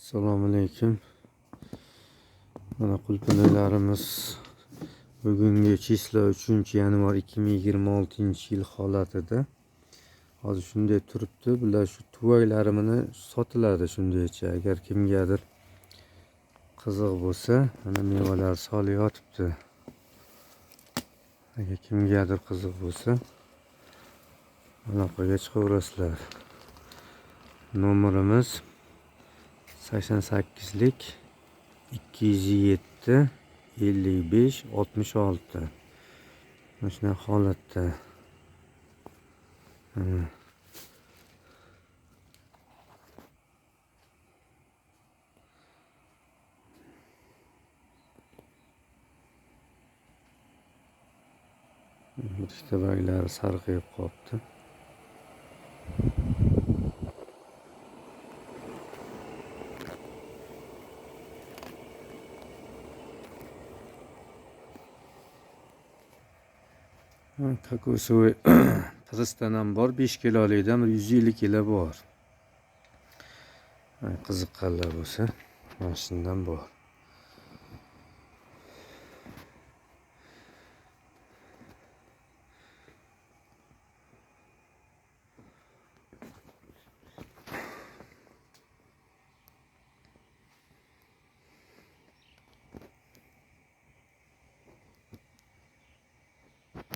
Assalomu alaykum. Mana qulpinaylarimiz bugungi число 3 yanvar 2026-yil holatida. Hozir shunday turibdi. Bular shu tuvaklarimini sotiladi shundaycha. Agar kimgadir qiziq bo'lsa, mana mevalar solib yotibdi. Agar kimgadir qiziq bo'lsa, aloqaga chiqaverasizlar. Nomerimiz 88lik 207 55 66. Mana shunaqa holatda. Mana. Ikkita barglari sarg'ayib qolibdi. Кокосовый pristan ham bor, 5 kilolikdan 150 kilo bor. Qiziqqanlar bo'lsa, mana shundan bor.